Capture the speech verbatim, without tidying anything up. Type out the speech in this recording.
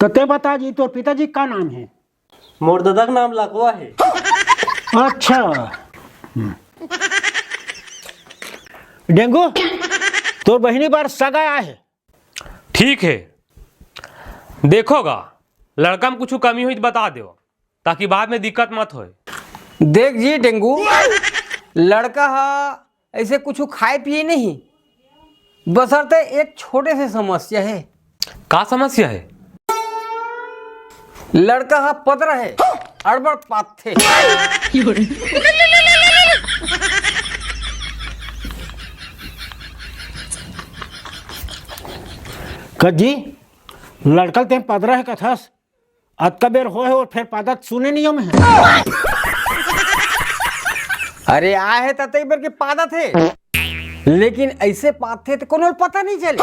तो ते बता जी, तोर पिताजी का नाम है? मोर ददा के नाम लकवा है। अच्छा। डेंगू, तोर बहिनी बार सगा आए हे। ठीक है, देखोगा, लड़का में कुछ कमी हुई तो बता दो, ताकि बाद में दिक्कत मत होए। देख जी डेंगू, लड़का हा ऐसे कुछ खाए पिए नहीं, बसरते एक छोटे से समस्या है। का समस्या है? लड़का हा पतरा है, अड़बड़ पाथे। कज्जी, लड़कल ते पदरा है कथस, अतका बेर होए हो, फिर पादत सुने नहीं हमें। अरे आए है ततई बर के पादत है, लेकिन ऐसे पाथे तो कोनो पता नहीं चले।